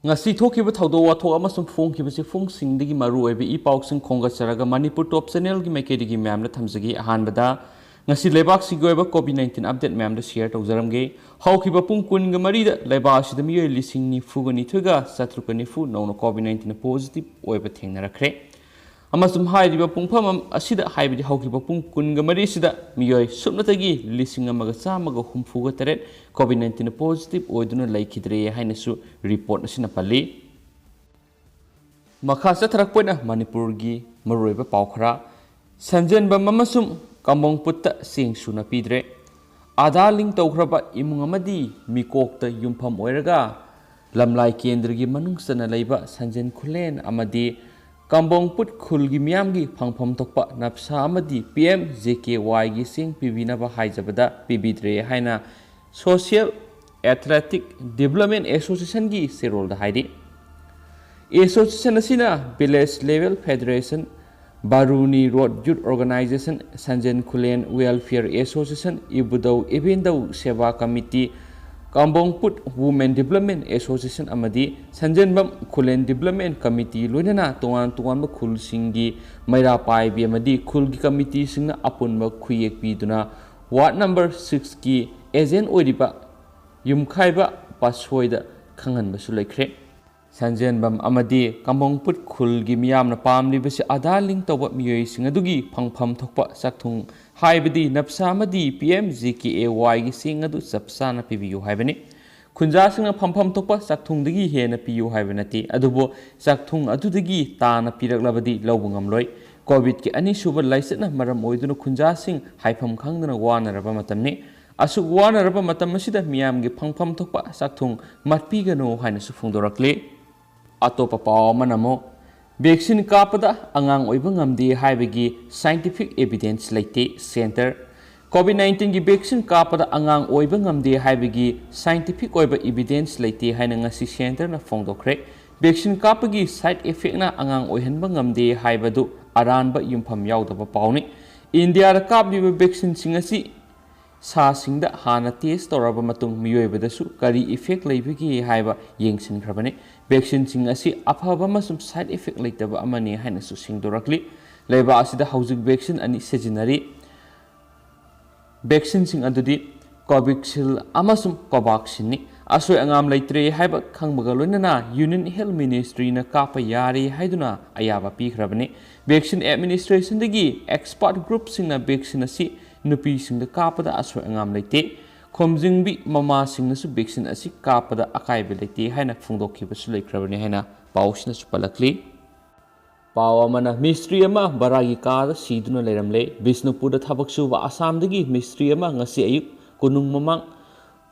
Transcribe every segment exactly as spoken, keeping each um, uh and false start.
ꯉꯁꯤ ꯊꯣꯛꯈꯤꯕ ꯊꯧꯗꯣꯛ ꯋꯥꯊꯣꯛ ꯑꯃꯁꯨꯡ ꯐꯣꯡꯈꯤꯕ ꯆꯦꯐꯣꯡꯁꯤꯡꯗꯒꯤ ꯃꯔꯨꯑꯣꯏꯕ ꯏ ꯄꯥꯎꯁꯤꯡ ꯈꯣꯝꯒꯠꯆꯔꯒ ꯃꯅꯤꯄꯨꯔ ꯇꯣꯞ ꯆꯦꯅꯦꯜꯒꯤ ꯃꯥꯏꯀꯩꯗꯒꯤ ꯃꯌꯥꯝꯗ ꯊꯝꯖꯒꯦ꯫ ꯑꯍꯥꯟꯕꯗ, ꯉꯁꯤ ꯂꯩꯕꯥꯛꯁꯤꯒꯤ ꯑꯣꯏꯕ ꯀꯣꯚꯤꯗ ꯅꯥꯏꯟꯇꯤꯟ ꯑꯞꯗꯦꯠ ꯃꯌꯥꯝꯗ ꯁꯤꯌꯔ ꯇꯧꯖꯔꯝꯒꯦ꯫ ꯍꯧꯈꯤꯕ ꯄꯨꯡ ꯀꯨꯟꯒ ꯃꯔꯤꯗ ꯂꯩꯕꯥꯛ ꯑꯁꯤꯗ ꯃꯤꯑꯣꯏ ꯂꯤꯁꯤꯡ ꯅꯤꯐꯨꯒ ꯅꯤꯊꯣꯏꯒ ꯆꯥꯇ꯭ꯔꯨꯛꯀ ꯅꯤꯐꯨ ꯅꯧꯅ ꯀꯣꯚꯤꯗ ꯅꯥꯏꯟꯇꯤꯟ ꯄꯣꯖꯤꯇꯤꯚ ꯑꯣꯏꯕ ꯊꯦꯡꯅꯔꯛꯈ꯭ꯔꯦ꯫ ꯑꯃꯁꯨꯡ ꯍꯥꯏꯔꯤꯕ ꯄꯨꯡꯐꯝ ꯑꯁꯤꯗ, ꯍꯥꯏꯕꯗꯤ ꯍꯧꯈꯤꯕ ꯄꯨꯡ ꯀꯨꯟꯒ ꯃꯔꯤꯁꯤꯗ ꯃꯤꯑꯣꯏ ꯁꯨꯞꯅꯇꯒꯤ ꯂꯤꯁꯤꯡ ꯑꯃꯒ ꯆꯥꯝꯃꯒ ꯍꯨꯝꯐꯨꯒ ꯇꯔꯦꯠ ꯀꯣꯚꯤꯗ ꯅꯥꯏꯟꯇꯤꯟ ꯄꯣꯖꯤꯇꯤꯚ ꯑꯣꯏꯗꯨꯅ ꯂꯩꯈꯤꯗ꯭ꯔꯦ ꯍꯥꯏꯅꯁꯨ ꯔꯤꯄꯣꯔꯠ ꯑꯁꯤꯅ ꯄꯜꯂꯤ꯫ ꯃꯈꯥ ꯆꯠꯊꯔꯛꯄ ꯑꯣꯏꯅ ꯃꯅꯤꯄꯨꯔꯒꯤ ꯃꯔꯨꯑꯣꯏꯕ ꯄꯥꯎ ꯈꯔ꯫ ꯁꯟꯖꯦꯟꯕꯝ ꯑꯃꯁꯨꯡ ꯀꯥꯡꯕꯣꯡꯄꯨꯠꯇ ꯆꯦꯡ ꯁꯨꯅ ꯄꯤꯗ꯭ꯔꯦ꯫ ꯑꯥꯙꯥꯔ ꯂꯤꯡ ꯇꯧꯈ꯭ꯔꯕ ꯏꯃꯨꯡ ꯑꯃꯗꯤ ꯃꯤꯀꯣꯛꯇ ꯌꯨꯝꯐꯝ ꯑꯣꯏꯔꯒ ꯂꯝꯂꯥꯏ ꯀꯦꯟꯗ꯭ꯔꯒꯤ ꯃꯅꯨꯡ ꯆꯟꯅ ꯂꯩꯕ ꯁꯟꯖꯦꯟ ꯈꯨꯂꯦꯟ ꯑꯃꯗꯤ ꯀꯥꯡꯕꯣꯡꯄꯨꯠ ꯈꯨꯜꯒꯤ ꯃꯤꯌꯥꯝꯒꯤ ꯐꯪꯐꯝ ꯊꯣꯛꯄ ꯅꯞꯁꯥ ꯑꯃꯗꯤ ꯄꯤ ꯑꯦꯝ ꯖꯦ ꯀꯦ ꯋꯥꯏꯒꯤ ꯆꯦꯡ ꯄꯤꯕꯤꯅꯕ ꯍꯥꯏꯖꯕꯗ ꯄꯤꯕꯤꯗ꯭ꯔꯦ ꯍꯥꯏꯅ ꯁꯣꯁꯤꯌꯦꯜ ꯑꯦꯊꯂꯦꯇꯤꯛ ꯗꯤꯕ꯭ꯂꯞꯃꯦꯟ ꯑꯦꯁꯣꯁꯤꯌꯦꯁꯟꯒꯤ ꯆꯦꯔꯣꯜꯗ ꯍꯥꯏꯔꯤ꯫ ꯑꯦꯁꯣꯁꯤꯌꯦꯁꯟ ꯑꯁꯤꯅ ꯚꯤꯂꯦꯖ ꯂꯦꯚꯦꯜ ꯐꯦꯗꯔꯦꯁꯟ, ꯕꯥꯔꯨꯅꯤ ꯔꯣꯗ ꯌꯨꯠ ꯑꯣꯔꯒꯅꯥꯏꯖꯦꯁꯟ, ꯁꯟꯖꯦꯟ ꯈꯨꯂꯦꯟ ꯋꯦꯜꯐꯤꯌꯔ ꯑꯦꯁꯣꯁꯤꯌꯦꯁꯟ, ꯏꯕꯨꯙꯧ ꯏꯕꯦꯟꯙꯧ ꯁꯦꯕꯥ ꯀꯃꯤꯇꯤ, ꯀꯥꯡꯕꯣꯡꯄꯨꯠ ꯋꯨꯃꯦꯟ ꯗꯤꯕ꯭ꯂꯞꯃꯦꯟ ꯑꯦꯁꯣꯁꯤꯌꯦꯁꯟ ꯑꯃꯗꯤ ꯁꯟꯖꯦꯟꯕꯝ ꯈꯨꯂꯦꯟ ꯗꯤꯕ꯭ꯂꯞꯃꯦꯟ ꯀꯃꯤꯇꯤ, ꯂꯣꯏꯅꯅ ꯇꯣꯉꯥꯟ ꯇꯣꯉꯥꯟꯕ ꯈꯨꯜꯁꯤꯡꯒꯤ ꯃꯩꯔꯥ ꯄꯥꯏꯕꯤ ꯑꯃꯗꯤ ꯈꯨꯜꯒꯤ ꯀꯃꯤꯇꯤꯁꯤꯡꯅ ꯑꯄꯨꯟꯕ ꯈꯨꯌꯦꯛ ꯄꯤꯗꯨꯅ ꯋꯥꯔꯗ ꯅꯝꯕꯔ ꯁꯤꯛꯁꯀꯤ ꯑꯦꯖꯦꯟ ꯑꯣꯏꯔꯤꯕ ꯌꯨꯝꯈꯥꯏꯕ ꯄꯥꯠꯁꯣꯏꯗ ꯈꯪꯍꯟꯕꯁꯨ ꯂꯩꯈ꯭ꯔꯦ꯫ ꯁꯟꯖꯦꯟꯕꯝ ꯑꯃꯗꯤ ꯀꯥꯡꯕꯣꯡꯄꯨꯠ ꯈꯨꯜꯒꯤ ꯃꯤꯌꯥꯝꯅ ꯄꯥꯝꯂꯤꯕꯁꯤ ꯑꯥꯙꯥꯔ ꯂꯤꯡ ꯇꯧꯕ ꯃꯤꯑꯣꯏꯁꯤꯡ ꯑꯗꯨꯒꯤ ꯐꯪꯐꯝ ꯊꯣꯛꯄ ꯆꯥꯛꯊꯨꯡ, ꯍꯥꯏꯕꯗꯤ ꯅꯞꯁꯥ ꯑꯃꯗꯤ P M G K A ꯋꯥꯏꯒꯤ ꯆꯦꯡ ꯑꯗꯨ ꯆꯞ ꯆꯥꯅ ꯄꯤꯕꯤꯌꯨ ꯍꯥꯏꯕꯅꯤ꯫ ꯈꯨꯟꯖꯥꯁꯤꯡꯅ ꯐꯪꯐꯝ ꯊꯣꯛꯄ ꯆꯥꯛꯊꯨꯡꯗꯒꯤ ꯍꯦꯟꯅ ꯄꯤꯌꯨ ꯍꯥꯏꯕ ꯅꯠꯇꯦ, ꯑꯗꯨꯕꯨ ꯆꯥꯛꯊꯨꯡ ꯑꯗꯨꯗꯒꯤ ꯇꯥꯅ ꯄꯤꯔꯛꯂꯕꯗꯤ ꯂꯧꯕ ꯉꯝꯂꯣꯏ꯫ ꯀꯣꯚꯤꯗꯀꯤ ꯑꯅꯤꯁꯨꯕ ꯂꯥꯏꯆꯠꯅ ꯃꯔꯝ ꯑꯣꯏꯗꯨꯅ ꯈꯨꯟꯖꯥꯁꯤꯡ ꯍꯥꯏꯐꯝ ꯈꯪꯗꯅ ꯋꯥꯅꯔꯕ ꯃꯇꯝꯅꯤ꯫ ꯑꯁꯨꯛ ꯋꯥꯅꯔꯕ ꯃꯇꯝ ꯑꯁꯤꯗ ꯃꯤꯌꯥꯝꯒꯤ ꯐꯪꯐꯝ ꯊꯣꯛꯄ ꯆꯥꯛꯊꯨꯡ ꯃꯠꯄꯤꯒꯅꯨ ꯍꯥꯏꯅꯁꯨ ꯐꯣꯡꯗꯣꯔꯛꯂꯤ꯫ ꯑꯇꯣꯞꯄ ꯄꯥꯎ ꯑꯃꯅ ꯑꯃꯨꯛ, ꯚꯦꯛꯁꯤꯟ ꯀꯥꯞꯄꯗ ꯑꯉꯥꯡ ꯑꯣꯏꯕ ꯉꯝꯗꯦ ꯍꯥꯏꯕꯒꯤ ꯁꯥꯏꯟꯇꯤꯐꯤꯛ ꯑꯦꯚꯤꯗꯦꯟꯁ ꯂꯩꯇꯦ, ꯁꯦꯟꯇꯔ꯫ ꯀꯣꯚꯤꯗ ꯅꯥꯏꯟꯇꯤꯟꯒꯤ ꯚꯦꯛꯁꯤꯟ ꯀꯥꯞꯄꯗ ꯑꯉꯥꯡ ꯑꯣꯏꯕ ꯉꯝꯗꯦ ꯍꯥꯏꯕꯒꯤ ꯁꯥꯏꯟꯇꯤꯐꯤꯛ ꯑꯣꯏꯕ ꯏꯚꯤꯗꯦꯟꯁ ꯂꯩꯇꯦ ꯍꯥꯏꯅ ꯉꯁꯤ ꯁꯦꯟꯇꯔꯅ ꯐꯣꯡꯗꯣꯛꯈ꯭ꯔꯦ꯫ ꯚꯦꯛꯁꯤꯟ ꯀꯥꯞꯄꯒꯤ ꯁꯥꯏꯗ ꯏꯐꯦꯛꯅ ꯑꯉꯥꯡ ꯑꯣꯏꯍꯟꯕ ꯉꯝꯗꯦ ꯍꯥꯏꯕꯗꯨ ꯑꯔꯥꯟꯕ ꯌꯨꯝꯐꯝ ꯌꯥꯎꯗꯕ ꯄꯥꯎꯅꯤ꯫ ꯏꯟꯗꯤꯌꯥꯗ ꯀꯥꯞꯂꯤꯕ ꯚꯦꯛꯁꯤꯟꯁꯤꯡ ꯑꯁꯤ ꯁꯥꯁꯤꯡꯗ ꯍꯥꯟꯅ ꯇꯦꯁ ꯇꯧꯔꯕ ꯃꯇꯨꯡ ꯃꯤꯑꯣꯏꯕꯗꯁꯨ ꯀꯔꯤ ꯏꯐꯦꯛ ꯂꯩꯕꯒꯦ ꯍꯥꯏꯕ ꯌꯦꯡꯁꯤꯟꯈ꯭ꯔꯕꯅꯤ꯫ ꯚꯦꯛꯁꯤꯟꯁꯤꯡ ꯑꯁꯤ ꯑꯐꯕ ꯑꯃꯁꯨꯡ ꯁꯥꯏꯠ ꯏꯐꯦꯛ ꯂꯩꯇꯕ ꯑꯃꯅꯤ ꯍꯥꯏꯅꯁꯨ ꯁꯦꯡꯗꯣꯔꯛꯂꯤ꯫ ꯂꯩꯕꯥꯛ ꯑꯁꯤꯗ ꯍꯧꯖꯤꯛ ꯚꯦꯛꯁꯤꯟ ꯑꯅꯤ ꯁꯤꯖꯤꯟꯅꯔꯤ꯫ ꯚꯦꯛꯁꯤꯟꯁꯤꯡ ꯑꯗꯨꯗꯤ ꯀꯣꯚꯤꯛꯁꯤꯜ ꯑꯃꯁꯨꯡ ꯀꯣꯚꯥꯛꯁꯤꯟꯅꯤ꯫ ꯑꯁꯣꯏ ꯑꯉꯥꯝ ꯂꯩꯇ꯭ꯔꯦ ꯍꯥꯏꯕ ꯈꯪꯕꯒ ꯂꯣꯏꯅꯅ ꯌꯨꯅꯤꯌꯟ ꯍꯦꯜꯊ ꯃꯤꯅꯤꯁꯇ꯭ꯔꯤꯅ ꯀꯥꯞꯄ ꯌꯥꯔꯦ ꯍꯥꯏꯗꯨꯅ ꯑꯌꯥꯕ ꯄꯤꯈ꯭ꯔꯕꯅꯤ꯫ ꯚꯦꯛꯁꯤꯟ ꯑꯦꯗꯃꯤꯅꯤꯁꯇ꯭ꯔꯦꯁꯟꯗꯒꯤ ꯑꯦꯛꯁꯄꯔꯠ ꯒ꯭ꯔꯨꯞꯁꯤꯡꯅ ꯚꯦꯛꯁꯤꯟ ꯑꯁꯤ ꯅꯨꯄꯤꯁꯤꯡꯗ ꯀꯥꯞꯄꯗ ꯑꯁꯣꯏ ꯑꯉꯥꯝ ꯂꯩꯇꯦ꯫ ꯈꯣꯝꯖꯤꯟꯕꯤ ꯃꯃꯥꯁꯤꯡꯅꯁꯨ ꯚꯦꯛꯁꯤꯟ ꯑꯁꯤ ꯀꯥꯞꯄꯗ ꯑꯀꯥꯏꯕ ꯂꯩꯇꯦ ꯍꯥꯏꯅ ꯐꯣꯡꯗꯣꯛꯈꯤꯕꯁꯨ ꯂꯩꯈ꯭ꯔꯕꯅꯤ ꯍꯥꯏꯅ ꯄꯥꯎꯁꯤꯅꯁꯨ ꯄꯜꯂꯛꯂꯤ꯫ ꯄꯥꯎ ꯑꯃꯅ, ꯃꯤꯁꯇ꯭ꯔꯤ ꯑꯃ ꯕꯔꯥꯒꯤ ꯀꯥꯗ ꯁꯤꯗꯨꯅ ꯂꯩꯔꯝꯂꯦ꯫ ꯕꯤꯁꯅꯨꯄꯨꯔꯗ ꯊꯕꯛ ꯁꯨꯕ ꯑꯁꯥꯝꯗꯒꯤ ꯃꯤꯁꯇ꯭ꯔꯤ ꯑꯃ ꯉꯁꯤ ꯑꯌꯨꯛ ꯀꯣꯅꯨꯡ ꯃꯃꯥꯡ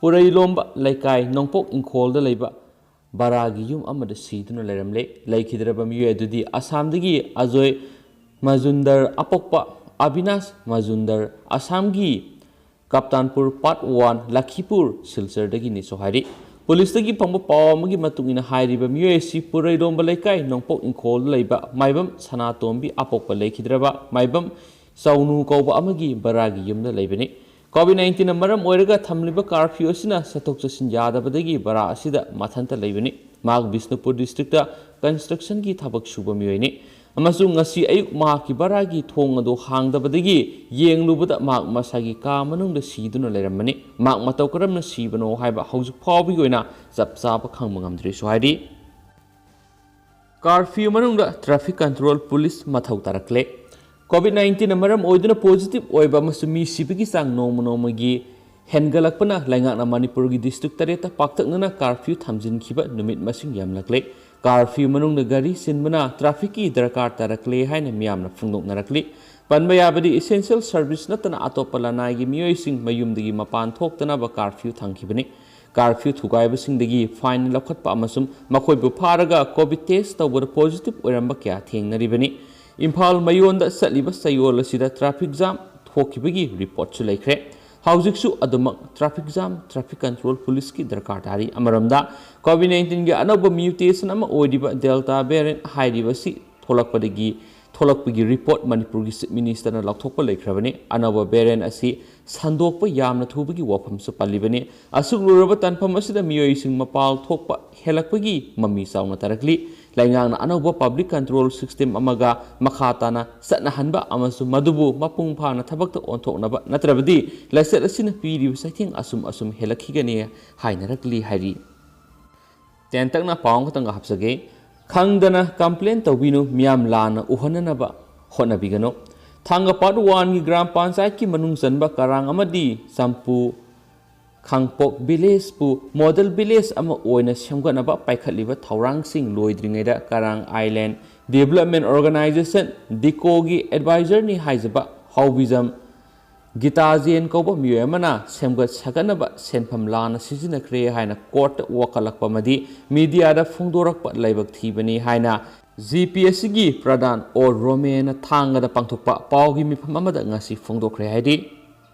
ꯄꯨꯔꯩꯂꯣꯝꯕ ꯂꯩꯀꯥꯏ ꯅꯣꯡꯄꯣꯛ ꯏꯪꯈꯣꯜꯗ ꯂꯩꯕ ꯕꯔꯥꯒꯤ ꯌꯨꯝ ꯑꯃꯗ ꯁꯤꯗꯨꯅ ꯂꯩꯔꯝꯂꯦ꯫ ꯂꯩꯈꯤꯗ꯭ꯔꯕ ꯃꯤꯑꯣꯏ ꯑꯗꯨꯗꯤ ꯑꯁꯥꯝꯗꯒꯤ ꯑꯖꯣꯏ ꯃꯖꯨꯟꯗꯔ, ꯑꯄꯣꯛꯄ ꯑꯕꯤꯅꯥꯁ ꯃꯖꯨꯟꯗꯔ, ꯑꯁꯥꯝꯒꯤ ꯀꯞꯇꯥꯟꯄꯨꯔ ꯄꯥꯔꯠ ꯋꯥꯟ, ꯂꯈꯤꯄꯨꯔ ꯁꯤꯜꯆꯔꯗꯒꯤꯅꯤꯁꯨ ꯍꯥꯏꯔꯤ꯫ ꯄꯨꯂꯤꯁꯇꯒꯤ ꯐꯪꯕ ꯄꯥꯎ ꯑꯃꯒꯤ ꯃꯇꯨꯡ ꯏꯟꯅ, ꯍꯥꯏꯔꯤꯕ ꯃꯤꯑꯣꯏ ꯑꯁꯤ ꯄꯨꯔꯩꯔꯣꯝꯕ ꯂꯩꯀꯥꯏ ꯅꯣꯡꯄꯣꯛ ꯏꯪꯈꯣꯜꯗ ꯂꯩꯕ ꯃꯥꯏꯕꯝ ꯁꯅꯥꯇꯣꯝꯕꯤ, ꯑꯄꯣꯛꯄ ꯂꯩꯈꯤꯗ꯭ꯔꯕ ꯃꯥꯏꯕꯝ ꯆꯥꯎꯅꯨ ꯀꯧꯕ ꯑꯃꯒꯤ ꯕꯔꯥꯒꯤ ꯌꯨꯝꯗ ꯂꯩꯕꯅꯤ꯫ ꯀꯣꯚꯤꯗ ꯅꯥꯏꯟꯇꯤꯟꯅ ꯃꯔꯝ ꯑꯣꯏꯔꯒ ꯊꯝꯂꯤꯕ ꯀꯥꯔꯐ꯭ꯌꯨ ꯑꯁꯤꯅ ꯆꯠꯊꯣꯛ ꯆꯠꯁꯤꯟ ꯌꯥꯗꯕꯗꯒꯤ ꯕꯔꯥ ꯑꯁꯤꯗ ꯃꯊꯟꯇ ꯂꯩꯕꯅꯤ꯫ ꯃꯍꯥꯛ ꯕꯤꯁꯅꯨꯄꯨꯔ ꯗꯤꯁꯇ꯭ꯔꯤꯛꯇ ꯀꯟꯁꯇ꯭ꯔꯛꯁꯟꯒꯤ ꯊꯕꯛ ꯁꯨꯕ ꯃꯤꯑꯣꯏꯅꯤ ꯑꯃꯁꯨꯡ ꯉꯁꯤ ꯑꯌꯨꯛ ꯃꯍꯥꯛꯀꯤ ꯕꯔꯥꯒꯤ ꯊꯣꯡ ꯑꯗꯨ ꯍꯥꯡꯗꯕꯗꯒꯤ ꯌꯦꯡꯂꯨꯕꯗ ꯃꯍꯥꯛ ꯃꯁꯥꯒꯤ ꯀꯥ ꯃꯅꯨꯡꯗ ꯁꯤꯗꯨꯅ ꯂꯩꯔꯝꯕꯅꯤ꯫ ꯃꯍꯥꯛ ꯃꯇꯧ ꯀꯔꯝꯅ ꯁꯤꯕꯅꯣ ꯍꯥꯏꯕ ꯍꯧꯖꯤꯛ ꯐꯥꯎꯕꯒꯤ ꯑꯣꯏꯅ ꯆꯞ ꯆꯥꯕ ꯈꯪꯕ ꯉꯝꯗ꯭ꯔꯤꯁꯨ ꯍꯥꯏꯔꯤ꯫ ꯀꯥꯔꯐ꯭ꯌꯨ ꯃꯅꯨꯡꯗ ꯇ꯭ꯔꯥꯐꯤꯛ ꯀꯟꯇ꯭ꯔꯣꯜ ꯄꯨꯂꯤꯁ ꯃꯊꯧ ꯇꯥꯔꯛꯂꯦ꯫ ꯀꯣꯚꯤꯗ ꯅꯥꯏꯟꯇꯤꯟꯅ ꯃꯔꯝ ꯑꯣꯏꯗꯨꯅ ꯄꯣꯖꯤꯇꯤꯚ ꯑꯣꯏꯕ ꯑꯃꯁꯨꯡ ꯃꯤ ꯁꯤꯕꯒꯤ ꯆꯥꯡ ꯅꯣꯡꯃ ꯅꯣꯡꯃꯒꯤ ꯍꯦꯟꯒꯠꯂꯛꯄꯅ ꯂꯩꯉꯥꯛꯅ ꯃꯅꯤꯄꯨꯔꯒꯤ ꯗꯤꯁꯇ꯭ꯔꯤꯛ ꯇꯔꯦꯠꯇ ꯄꯥꯛꯇꯛꯅꯅ ꯀꯥꯔꯐ꯭ꯌꯨ ꯊꯝꯖꯤꯟꯈꯤꯕ ꯅꯨꯃꯤꯠ ꯃꯁꯤꯡ ꯌꯥꯝꯂꯛꯂꯦ꯫ ꯀꯥꯔꯐ꯭ꯌꯨ ꯃꯅꯨꯡꯗ ꯒꯥꯔꯤ ꯆꯤꯟꯕꯅ ꯇ꯭ꯔꯥꯐꯤꯛꯀꯤ ꯗꯔꯀꯥꯔ ꯇꯥꯔꯛꯂꯦ ꯍꯥꯏꯅ ꯃꯤꯌꯥꯝꯅ ꯐꯣꯡꯗꯣꯛꯅꯔꯛꯂꯤ꯫ ꯄꯟꯕ ꯌꯥꯕꯗꯤ, ꯏꯁꯦꯟꯁꯤꯌꯦꯜ ꯁꯔꯚꯤꯁ ꯅꯠꯇꯅ ꯑꯇꯣꯞꯄ ꯂꯅꯥꯏꯒꯤ ꯃꯤꯑꯣꯏꯁꯤꯡ ꯃꯌꯨꯝꯗꯒꯤ ꯃꯄꯥꯟ ꯊꯣꯛꯇꯅꯕ ꯀꯥꯔꯐ꯭ꯌꯨ ꯊꯝꯈꯤꯕꯅꯤ꯫ ꯀꯥꯔꯐ꯭ꯌꯨ ꯊꯨꯒꯥꯏꯕꯁꯤꯡꯗꯒꯤ ꯐꯥꯏꯟ ꯂꯧꯈꯠꯄ ꯑꯃꯁꯨꯡ ꯃꯈꯣꯏꯕꯨ ꯐꯥꯔꯒ ꯀꯣꯚꯤꯗ ꯇꯦꯁ ꯇꯧꯕꯗ ꯄꯣꯖꯤꯇꯤꯚ ꯑꯣꯏꯔꯝꯕ ꯀꯌꯥ ꯊꯦꯡꯅꯔꯤꯕꯅꯤ꯫ ꯏꯝꯐꯥꯜ ꯃꯌꯣꯟꯗ ꯆꯠꯂꯤꯕ ꯆꯌꯣꯜ ꯑꯁꯤꯗ ꯇ꯭ꯔꯥꯐꯤꯛ ꯖꯥꯝ ꯊꯣꯛꯈꯤꯕꯒꯤ ꯔꯤꯄꯣꯔꯠꯁꯨ ꯂꯩꯈ꯭ꯔꯦ꯫ ꯍꯧꯖꯤꯛꯁꯨ ꯑꯗꯨꯃꯛ ꯇ꯭ꯔꯥꯐꯤꯛ ꯖꯥꯝ, ꯇ꯭ꯔꯥꯐꯤꯛ ꯀꯟꯇ꯭ꯔꯣꯜ ꯄꯨꯂꯤꯁꯀꯤ ꯗꯔꯀꯥꯔ ꯇꯥꯔꯤ꯫ ꯑꯃꯔꯣꯝꯗ, ꯀꯣꯚꯤꯗ ꯅꯥꯏꯟꯇꯤꯟꯒꯤ ꯑꯅꯧꯕ ꯃ꯭ꯌꯨꯇꯦꯁꯟ ꯑꯃ ꯑꯣꯏꯔꯤꯕ ꯗꯦꯜꯇꯥ ꯚꯦꯔꯤꯌꯟ ꯍꯥꯏꯔꯤꯕ ꯑꯁꯤ ꯊꯣꯛꯂꯛꯄꯗꯒꯤ ꯊꯣꯛꯂꯛꯄꯒꯤ ꯔꯤꯄꯣꯔꯠ ꯃꯅꯤꯄꯨꯔꯒꯤ ꯆꯤꯐ ꯃꯤꯅꯤꯁꯇꯔꯅ ꯂꯥꯎꯊꯣꯛꯄ ꯂꯩꯈ꯭ꯔꯕꯅꯤ꯫ ꯑꯅꯧꯕ ꯚꯦꯔꯤꯌꯦꯟꯠ ꯑꯁꯤ ꯁꯟꯗꯣꯛꯄ ꯌꯥꯝꯅ ꯊꯨꯕꯒꯤ ꯋꯥꯐꯝꯁꯨ ꯄꯜꯂꯤꯕꯅꯤ꯫ ꯑꯁꯨꯛ ꯂꯨꯔꯕ ꯇꯥꯟꯐꯝ ꯑꯁꯤꯗ ꯃꯤꯑꯣꯏꯁꯤꯡ ꯃꯄꯥꯜ ꯊꯣꯛꯄ ꯍꯦꯜꯂꯛꯄꯒꯤ ꯃꯃꯤ ꯆꯥꯎꯅ ꯇꯥꯔꯛꯂꯤ꯫ ꯂꯩꯉꯥꯛꯅ ꯑꯅꯧꯕ ꯄꯕ꯭ꯂꯤꯛ ꯀꯟꯇ꯭ꯔꯣꯜ ꯁꯤꯁꯇꯦꯝ ꯑꯃꯒ ꯃꯈꯥ ꯇꯥꯅ ꯆꯠꯅꯍꯟꯕ ꯑꯃꯁꯨꯡ ꯃꯗꯨꯕꯨ ꯃꯄꯨꯡ ꯐꯥꯅ ꯊꯕꯛꯇ ꯑꯣꯟꯊꯣꯛꯅꯕ ꯅꯠꯇ꯭ꯔꯕꯗꯤ ꯂꯥꯏꯆꯠ ꯑꯁꯤꯅ ꯄꯤꯔꯤꯕ ꯆꯩꯊꯦꯡ ꯑꯁꯨꯝ ꯑꯁꯨꯝ ꯍꯦꯜꯂꯛꯈꯤꯒꯅꯤ ꯍꯥꯏꯅꯔꯛꯂꯤ ꯍꯥꯏꯔꯤ꯫ ꯇꯦꯟꯇꯛꯅ ꯄꯥꯎ ꯑꯃꯈꯛꯇꯪꯒ ꯍꯥꯞꯆꯒꯦ꯫ ꯈꯪꯗꯅ ꯀꯝꯄ꯭ꯂꯦꯟ ꯇꯧꯕꯤꯅꯨ, ꯃꯤꯌꯥꯝ ꯂꯥꯟꯅ ꯎꯍꯟꯅꯅꯕ ꯍꯣꯠꯅꯕꯤꯒꯅꯨ꯫ ꯊꯥꯡꯒ ꯄꯥꯔꯠ ꯋꯥꯟꯒꯤ ꯒ꯭ꯔꯥꯝ ꯄꯟꯆꯥꯌꯠꯀꯤ ꯃꯅꯨꯡ ꯆꯟꯕ ꯀꯔꯥꯡ ꯑꯃꯗꯤ ꯆꯝꯄꯨ ꯈꯥꯡꯄꯣꯛ ꯚꯤꯂꯦꯖꯄꯨ ꯃꯣꯗꯦꯜ ꯚꯤꯂꯦꯖ ꯑꯃ ꯑꯣꯏꯅ ꯁꯦꯝꯒꯠꯅꯕ ꯄꯥꯏꯈꯠꯂꯤꯕ ꯊꯧꯔꯥꯡꯁꯤꯡ ꯂꯣꯏꯗ꯭ꯔꯤꯉꯩꯗ ꯀꯔꯥꯡ ꯑꯥꯏꯂꯦꯟ ꯗꯤꯕꯂꯞꯃꯦꯟ ꯑꯣꯔꯒꯅꯥꯏꯖꯦꯁꯟ, ꯗꯤꯀꯣꯒꯤ ꯑꯦꯗꯚꯥꯏꯖꯔꯅꯤ ꯍꯥꯏꯖꯕ ꯍꯥꯎꯕꯤꯖꯝ ꯒꯤꯇꯥꯖꯦꯟ ꯀꯧꯕ ꯃꯤꯑꯣꯏ ꯑꯃꯅ ꯁꯦꯝꯒꯠ ꯁꯥꯒꯠꯅꯕ ꯁꯦꯟꯐꯝ ꯂꯥꯟꯅ ꯁꯤꯖꯤꯟꯅꯈ꯭ꯔꯦ ꯍꯥꯏꯅ ꯀꯣꯔꯠꯇ ꯋꯥꯀꯠꯂꯛꯄ ꯑꯃꯗꯤ ꯃꯤꯗꯤꯌꯥꯗ ꯐꯣꯡꯗꯣꯔꯛꯄ ꯂꯥꯏꯕꯛ ꯊꯤꯕꯅꯤ ꯍꯥꯏꯅ ꯖꯤ ꯄꯤ ꯑꯦꯁ ꯁꯤꯒꯤ ꯄ꯭ꯔꯙꯥꯟ ꯑꯣ ꯔꯣꯃꯦꯅ ꯊꯥꯡꯒꯗ ꯄꯥꯡꯊꯣꯛꯄ ꯄꯥꯎꯒꯤ ꯃꯤꯐꯝ ꯑꯃꯗ ꯉꯁꯤ ꯐꯣꯡꯗꯣꯛꯈ꯭ꯔꯦ ꯍꯥꯏꯔꯤ꯫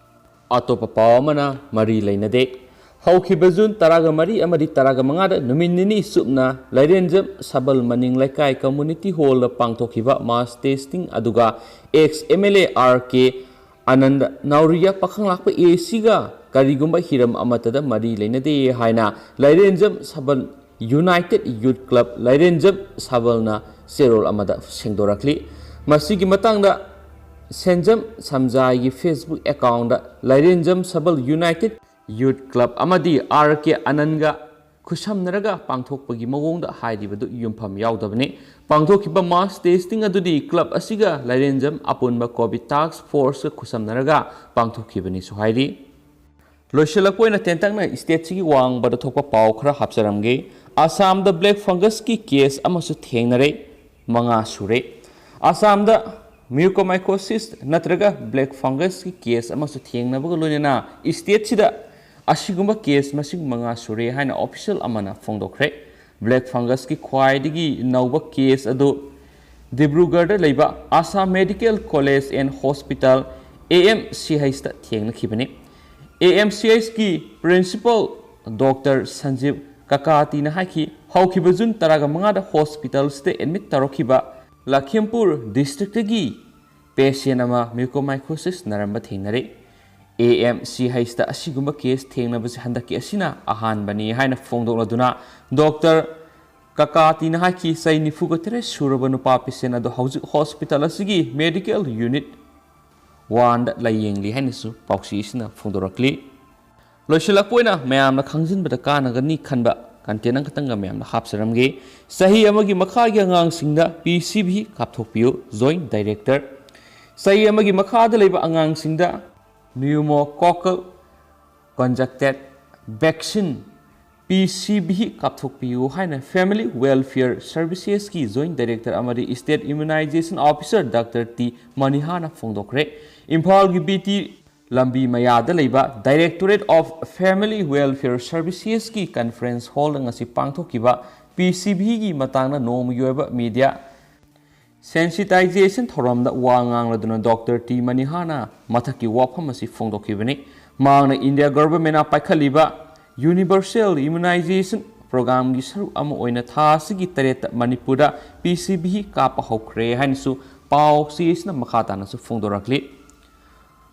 ꯑꯇꯣꯞꯄ ꯄꯥꯎ ꯑꯃꯅ ꯃꯔꯤ ꯂꯩꯅꯗꯦ꯫ ꯍꯧꯈꯤꯕ ꯖꯨꯟ ꯇꯔꯥꯒ ꯃꯔꯤ ꯑꯃꯗꯤ ꯇꯔꯥꯒ ꯃꯉꯥꯗ ꯅꯨꯃꯤꯠ ꯅꯤꯅꯤ ꯆꯨꯞꯅ ꯂꯥꯏꯔꯦꯟꯖꯝ ꯁꯕꯜ ꯃꯅꯤꯡ ꯂꯩꯀꯥꯏ ꯀꯝꯃꯨꯅꯤꯇꯤ ꯍꯣꯜꯗ ꯄꯥꯡꯊꯣꯛꯈꯤꯕ ꯃꯥꯁ ꯇꯦꯁꯇꯤꯡ ꯑꯗꯨꯒ ex M L A R K Ananda Naoriya Pakhanglakpa ꯑꯦ ꯁꯤꯒ ꯀꯔꯤꯒꯨꯝꯕ ꯍꯤꯔꯝ ꯑꯃꯠꯇꯗ ꯃꯔꯤ ꯂꯩꯅꯗꯦ ꯍꯥꯏꯅ ꯂꯥꯏꯔꯦꯟꯖꯝ ꯁꯕꯜ ꯌꯨꯅꯥꯏꯇꯦꯗ ꯌꯨꯊ ꯀ꯭ꯂꯕ ꯂꯥꯏꯔꯦꯟꯖꯝ ꯁꯕꯜꯅ ꯆꯦꯔꯣꯜ ꯑꯃꯗ ꯁꯦꯡꯗꯣꯔꯛꯂꯤ꯫ ꯃꯁꯤꯒꯤ ꯃꯇꯥꯡꯗ ꯁꯦꯟꯖꯝ ꯁꯝꯖꯥꯏꯒꯤ ꯐꯦꯁꯕꯨꯛ ꯑꯦꯀꯥꯎꯟꯗ ꯂꯥꯏꯔꯦꯟꯖꯝ ꯁꯕꯜ ꯌꯨꯅꯥꯏꯇꯦꯗ ꯌꯨꯊ ꯀ꯭ꯂꯕ ꯑꯃꯗꯤ ꯑꯥꯔ ꯀꯦ ꯑꯅꯟꯒ ꯈꯨꯠꯁꯝꯅꯔꯒ ꯄꯥꯡꯊꯣꯛꯄꯒꯤ ꯃꯑꯣꯡꯗ ꯍꯥꯏꯔꯤꯕꯗꯨ ꯌꯨꯝꯐꯝ ꯌꯥꯎꯗꯕꯅꯤ꯫ ꯄꯥꯡꯊꯣꯛꯈꯤꯕ ꯃꯥꯁ ꯇꯦꯁꯇꯤꯡ ꯑꯗꯨꯗꯤ ꯀ꯭ꯂꯕ ꯑꯁꯤꯒ ꯂꯥꯏꯔꯦꯟꯖꯝ ꯑꯄꯨꯟꯕ ꯀꯣꯚꯤꯗ ꯇꯥꯛꯁ ꯐꯣꯔꯁꯀ ꯈꯨꯠꯁꯝꯅꯔꯒ ꯄꯥꯡꯊꯣꯛꯈꯤꯕꯅꯤꯁꯨ ꯍꯥꯏꯔꯤ꯫ ꯂꯣꯏꯁꯤꯜꯂꯛꯄ ꯑꯣꯏꯅ ꯇꯦꯟꯇꯛꯅ ꯁ꯭ꯇꯦꯠꯁꯤꯒꯤ ꯋꯥꯡꯃꯗ ꯊꯣꯛꯄ ꯄꯥꯎ ꯈꯔ ꯍꯥꯞꯆꯔꯝꯒꯦ꯫ ꯑꯁꯥꯝꯗ ꯕ꯭ꯂꯦꯛ ꯐꯪꯒꯁꯀꯤ ꯀꯦꯁ ꯑꯃꯁꯨ ꯊꯦꯡꯅꯔꯦ, ꯃꯉꯥ ꯁꯨꯔꯦ꯫ ꯑꯁꯥꯝꯗ ꯃ꯭ꯌꯨꯀꯣꯃꯥꯏꯀꯣꯁꯤꯁ ꯅꯠꯇ꯭ꯔꯒ ꯕ꯭ꯂꯦꯛ ꯐꯪꯒꯁꯀꯤ ꯀꯦꯁ ꯑꯃꯁꯨ ꯊꯦꯡꯅꯕꯒ ꯂꯣꯏꯅꯅ ꯁ꯭ꯇꯦꯠꯁꯤꯗ ꯑꯁꯤꯒꯨꯝꯕ ꯀꯦꯁ ꯃꯁꯤꯡ ꯃꯉꯥ ꯁꯨꯔꯦ ꯍꯥꯏꯅ ꯑꯣꯐꯤꯁꯤꯌꯦꯜ ꯑꯃꯅ ꯐꯣꯡꯗꯣꯛꯈ꯭ꯔꯦ꯫ ꯕ꯭ꯂꯦꯛ ꯐꯪꯒꯁꯀꯤ ꯈ꯭ꯋꯥꯏꯗꯒꯤ ꯅꯧꯕ ꯀꯦꯁ ꯑꯗꯨ ꯗꯤꯕ꯭ꯔꯨꯒꯔꯗ ꯂꯩꯕ Assam medical college and hospital, A M C ꯑꯩꯆꯇ ꯊꯦꯡꯅꯈꯤꯕꯅꯤ꯫ ꯑꯦ ꯑꯦꯝ ꯁꯤ ꯑꯩꯆꯀꯤ ꯄ꯭ꯔꯤꯟꯁꯤꯄꯥꯜ ꯗꯣꯛꯇꯔ ꯁꯟꯖꯤꯕ ꯀꯀꯥꯇꯤꯅ ꯍꯥꯏꯈꯤ, ꯍꯧꯈꯤꯕ ꯖꯨꯟ ꯇꯔꯥꯒ ꯃꯉꯥꯗ ꯍꯣꯁꯄꯤꯇꯥꯜꯁꯤꯗ ꯑꯦꯗꯃꯤꯠ ꯇꯧꯔꯛꯈꯤꯕ ꯂꯈꯤꯝꯄꯨꯔ ꯗꯤꯁꯇ꯭ꯔꯤꯛꯇꯒꯤ ꯄꯦꯁꯦꯟ ꯑꯃ ꯃ꯭ꯌꯨꯀꯣꯃꯥꯏꯀꯣꯁꯤꯁ ꯅꯥꯔꯝꯕ ꯊꯦꯡꯅꯔꯦ꯫ ꯑꯦ ꯑꯦꯝ ꯁꯤ ꯍꯩꯆꯇ ꯑꯁꯤꯒꯨꯝꯕ ꯀꯦꯁ ꯊꯦꯡꯅꯕꯁꯤ ꯍꯟꯗꯛꯀꯤ ꯑꯁꯤꯅ ꯑꯍꯥꯟꯕꯅꯤ ꯍꯥꯏꯅ ꯐꯣꯡꯗꯣꯛꯂꯗꯨꯅ ꯗꯣꯛꯇꯔ ꯀꯀꯥꯇꯤꯅ ꯍꯥꯏꯈꯤ, ꯆꯍꯤ ꯅꯤꯐꯨꯒ ꯇꯔꯦꯠ ꯁꯨꯔꯕ ꯅꯨꯄꯥ ꯄꯦꯁꯦꯟ ꯑꯗꯨ ꯍꯧꯖꯤꯛ ꯍꯣꯁꯄꯤꯇꯥꯜ ꯑꯁꯤꯒꯤ ꯃꯦꯗꯤꯀꯦꯜ ꯌꯨꯅꯤꯠ ꯋꯥꯟꯗ ꯂꯥꯏꯌꯦꯡꯂꯤ ꯍꯥꯏꯅꯁꯨ ꯄꯥꯎꯆꯦ ꯑꯁꯤꯅ ꯐꯣꯡꯗꯣꯔꯛꯂꯤ꯫ ꯂꯣꯏꯁꯤꯜꯂꯛꯄ ꯑꯣꯏꯅ ꯃꯌꯥꯝꯅ ꯈꯪꯖꯤꯟꯕꯗ ꯀꯥꯟꯅꯒꯅꯤ ꯈꯟꯕ ꯀꯟꯇꯦꯟ ꯑꯃꯈꯛꯇꯪꯒ ꯃꯌꯥꯝꯗ ꯍꯥꯞꯆꯔꯝꯒꯦ꯫ ꯆꯍꯤ ꯑꯃꯒꯤ ꯃꯈꯥꯒꯤ ꯑꯉꯥꯡꯁꯤꯡꯗ ꯄꯤ ꯁꯤ ꯚꯤ ꯀꯥꯞꯊꯣꯛꯄꯤꯌꯨ, ꯖꯣꯏꯟꯠ ꯗꯥꯏꯔꯦꯛꯇꯔ꯫ ꯆꯍꯤ ꯑꯃꯒꯤ ꯃꯈꯥꯗ ꯂꯩꯕ ꯑꯉꯥꯡꯁꯤꯡꯗ ꯅ꯭ꯌꯨꯃꯣꯀꯣꯀꯜ ꯀꯣꯟꯖꯦꯛꯇꯦꯠ ꯚꯦꯛꯁꯤꯟ, ꯄꯤ ꯁꯤ ꯚꯤ ꯀꯥꯞꯊꯣꯛꯄꯤꯌꯨ ꯍꯥꯏꯅ ꯐꯦꯃꯤꯂꯤ ꯋꯦꯜꯐꯤꯌꯔ ꯁꯔꯚꯤꯁꯦꯁꯀꯤ ꯖꯣꯏꯟꯠ ꯗꯥꯏꯔꯦꯛꯇꯔ ꯑꯃꯗꯤ state immunization officer doctor T ꯃꯅꯤꯍꯥꯅ ꯐꯣꯡꯗꯣꯛꯈ꯭ꯔꯦ꯫ ꯏꯝꯐꯥꯜꯒꯤ ꯕꯤ ꯇꯤ ꯂꯝꯕꯤ ꯃꯌꯥꯗ ꯂꯩꯕ Directorate of Family Welfare Servicesꯀꯤ ꯀꯟꯐꯔꯦꯟꯁ ꯍꯣꯜꯗ ꯉꯁꯤ ꯄꯥꯡꯊꯣꯛꯈꯤꯕ ꯄꯤ ꯁꯤ ꯚꯤꯒꯤ ꯃꯇꯥꯡꯗ ꯅꯣꯡꯃꯒꯤ ꯑꯣꯏꯕ ꯃꯤꯗꯤꯌꯥ ꯁꯦꯟꯁꯤꯇꯥꯏꯖꯦꯁꯟ ꯊꯧꯔꯝꯗ ꯋꯥ ꯉꯥꯡꯂꯗꯨꯅ ꯗꯣꯛꯇꯔ ꯇꯤ ꯃꯅꯤꯍꯥꯅ ꯃꯊꯛꯀꯤ ꯋꯥꯐꯝ ꯑꯁꯤ ꯐꯣꯡꯗꯣꯛꯈꯤꯕꯅꯤ꯫ ꯃꯍꯥꯛꯅ ꯏꯟꯗꯤꯌꯥ ꯒꯚꯔꯟꯃꯦꯟꯠꯅ ꯄꯥꯏꯈꯠꯂꯤꯕ ꯌꯨꯅꯤꯚꯔꯁꯦꯜ ꯏꯝꯃ꯭ꯌꯨꯅꯥꯏꯖꯦꯁꯟ ꯄ꯭ꯔꯣꯒ꯭ꯔꯥꯝꯒꯤ ꯁꯔꯨꯛ ꯑꯃ ꯑꯣꯏꯅ ꯊꯥ ꯑꯁꯤꯒꯤ ꯇꯔꯦꯠꯇ ꯃꯅꯤꯄꯨꯔꯗ ꯄꯤ ꯁꯤ ꯚꯤ ꯀꯥꯞꯄ ꯍꯧꯈ꯭ꯔꯦ ꯍꯥꯏꯅꯁꯨ ꯄꯥꯎ ꯆꯦ ꯑꯁꯤꯅ ꯃꯈꯥ ꯇꯥꯅꯁꯨ ꯐꯣꯡꯗꯣꯔꯛꯂꯤ꯫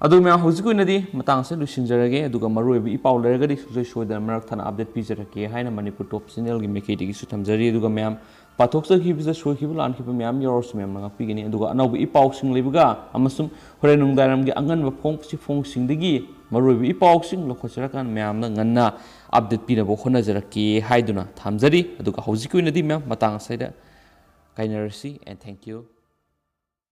ꯑꯗꯨ ꯃꯌꯥꯝ, ꯍꯧꯖꯤꯛꯀꯤ ꯑꯣꯏꯅꯗꯤ ꯃꯇꯥꯡ ꯑꯁꯤꯗ ꯂꯣꯏꯁꯤꯟꯖꯔꯒꯦ, ꯑꯗꯨꯒ ꯃꯔꯨꯑꯣꯏꯕ ꯏ ꯄꯥꯎ ꯂꯩꯔꯒꯗꯤ ꯁꯨꯡꯁꯣꯏ ꯁꯣꯏꯗꯅ ꯃꯔꯛ ꯊꯠꯅ ꯑꯞꯗꯦꯠ ꯄꯤꯖꯔꯛꯀꯦ ꯍꯥꯏꯅ ꯃꯅꯤꯄꯨꯔ ꯇꯣꯞ ꯆꯦꯅꯦꯜꯒꯤ ꯃꯥꯏꯀꯩꯗꯒꯤꯁꯨ ꯊꯝꯖꯔꯤ꯫ ꯑꯗꯨꯒ ꯃꯌꯥꯝ, ꯄꯥꯊꯣꯛꯆꯈꯤꯕꯗ ꯁꯣꯏꯈꯤꯕ ꯂꯥꯟꯈꯤꯕ ꯃꯌꯥꯝ ꯌꯥꯎꯔꯁꯨ ꯃꯌꯥꯝꯅ ꯉꯥꯛꯄꯤꯒꯅꯤ꯫ ꯑꯗꯨꯒ ꯑꯅꯧꯕ ꯏ ꯄꯥꯎꯁꯤꯡ ꯂꯩꯕꯒ ꯑꯃꯁꯨꯡ ꯍꯣꯔꯦꯟ ꯅꯨꯡꯗꯥꯡꯋꯥꯏꯔꯝꯒꯤ ꯑꯉꯟꯕ ꯐꯣꯡ ꯆꯤꯐꯣꯡꯁꯤꯡꯗꯒꯤ ꯃꯔꯨꯑꯣꯏꯕ ꯏ ꯄꯥꯎꯁꯤꯡ ꯂꯧꯈꯠꯆꯔꯀꯥꯟꯗ ꯃꯌꯥꯝꯅ ꯉꯟꯅ ꯑꯞꯗꯦꯠ ꯄꯤꯅꯕ ꯍꯣꯠꯅꯖꯔꯛꯀꯦ ꯍꯥꯏꯗꯨꯅ ꯊꯝꯖꯔꯤ꯫ ꯑꯗꯨꯒ ꯍꯧꯖꯤꯛꯀꯤ ꯑꯣꯏꯅꯗꯤ ꯃꯌꯥꯝ, ꯃꯇꯥꯡ ꯑꯁꯤꯗ ꯀꯥꯏꯅꯔꯁꯤ, and thank you꯫